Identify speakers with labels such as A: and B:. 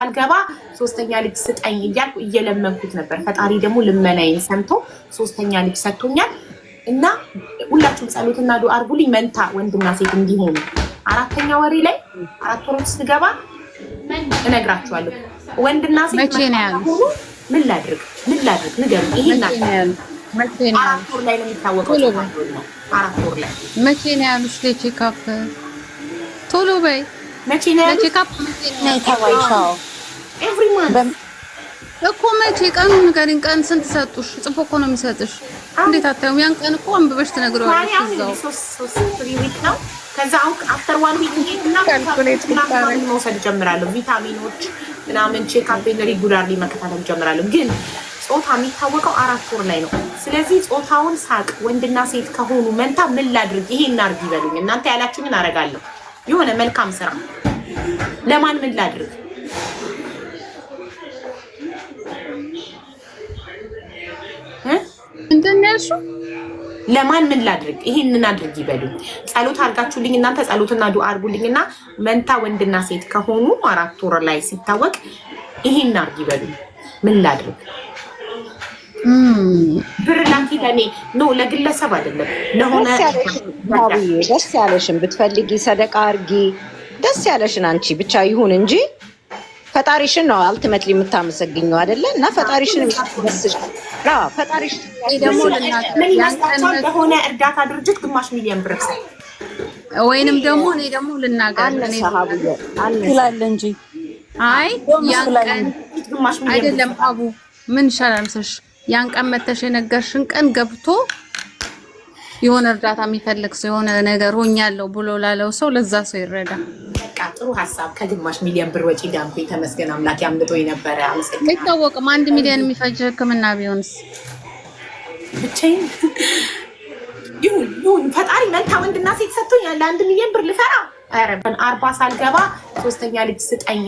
A: ሳልገባ ሶስተኛ ልጅ ስጠኝ እያልኩ እየለመንኩት ነበር። ፈጣሪ ደግሞ ልመናዬን ሰምቶ ሶስተኛ ልጅ ሰጥቶኛል። እና ሁላችሁም ጸሎትና ዱአ አድርጉልኝ መንታ ወንድና ሴት እንዲሆኑ። አራተኛ ወሬ ላይ 4 ወር ስገባ እነግራችኋለሁ። ወንድና ሴት
B: መቼ ነው ያሉት?
A: ሆኑ ምን ላድርግ? ምን ላድርግ? ንገሩኝ። ይሄን
B: መቼ ነው ያሉት? መቼ ነው
A: አራት
B: ያሉት?
A: ወር ላይ ነው የሚታወቀው።
B: ቶሎ በይ።
A: 4 ወር ላይ።
B: መቼ ነው ያሉሽ? ለ checkup ቶሎ በይ።
A: መቼ ነው ያሉት?
B: ለ checkup መቼ ነው
C: ነይ
B: ያሉት?
C: ተባይሻው።
A: Every month.
B: እኮ መቼ ቀኑን ንገሪኝ። ቀን ስንት ሰጡሽ? ጽፎ እኮ ነው የሚሰጥሽ። እንዴት አታዩም? ያን ቀን እኮ አንብበሽ
A: ዛሬ
B: ትነግሪዋለሽ
A: አሁን
B: እዛው።
A: እንግዲህ ሶስት 3 week ነው። ከዛ አሁን after one week እና
C: Calculate
A: ምናምን መውሰድ ጀምራለሁ። ቪታሚኖች ምናምን checkup regularly መከታተል ጀምራለሁ። ግን ጾታ የሚታወቀው 4 ወር ላይ ነው። ስለዚህ ጾታውን ሳቅ ወንድና ሴት ከሆኑ መንታ ምን ላድርግ? ይሄን አድርግ ይበሉኝ። እናንተ ያላችሁኝን አደርጋለሁ። የሆነ መልካም ስራ ለማን ምን ላድርግ? እ?
B: ምንድን ነው ያልሽው?
A: ለማን ምን ላድርግ? ይሄንን አድርግ ይበሉኝ። ጸሎት አድርጋችሁልኝ እናንተ ጸሎትና ዱአ አድርጉልኝና መንታ ወንድና ሴት ከሆኑ 4 ወር ላይ ሲታወቅ ይሄን አድርግ ይበሉኝ። ምን ላድርግ? ብር ላኪ ለኔ no ለግለሰብ አይደለም ለሆነ
C: ደስ ያለሽን አቡዬ፣ ደስ ያለሽን ብትፈልጊ ሰደቃ አርጊ። ደስ ያለሽን አንቺ ብቻ ይሁን እንጂ ፈጣሪሽን ነው ultimately የምታመሰግኘው አይደለ? እና ፈጣሪሽን የሚያስደስሽ፣ አዎ፣ ፈጣሪሽን
B: እኔ ደግሞ
C: የሚያስደስሽ
B: ልናገር
A: ምን
B: ያን ቀን
A: ይመስላችኋል? ለሆነ እርዳታ ድርጅት ግማሽ ሚሊዮን ብር ሰጥ
B: ወይንም ደግሞ እኔ ደግሞ ልናገር እኔ
C: አነሰ ሀቡዬ፣ አነሰ።
D: ትላለ እንጂ
B: አይ ያን ቀን
A: ግማሽ ሚሊዮን ብር
B: አይደለም አቡ፣ ምን ይሻላል መሰለሽ? ያን ቀን መተሽ የነገርሽን ቀን ገብቶ የሆነ እርዳታ የሚፈልግ ሰው የሆነ ነገር ሆኛለሁ ብሎ ላለው ሰው ለዛ ሰው ይረዳ።
A: በቃ ጥሩ ሀሳብ። ከግማሽ ሚሊዮን ብር ወጪ ዳንኩኝ። ተመስገን አምላክ፣ ያምልጦኝ ነበረ። አመሰግናለሁ።
B: አይታወቅም። 1 ሚሊዮን የሚፈጅ ሕክምና ቢሆንስ?
A: ብቻዬን ይሁን ይሁን። ፈጣሪ መንታ ወንድና ሴት ሰጥቶኛል። ለ1 ሚሊዮን ብር ልፈራ? ኧረ 40 ሳልገባ ሶስተኛ ልጅ ስጠኝ።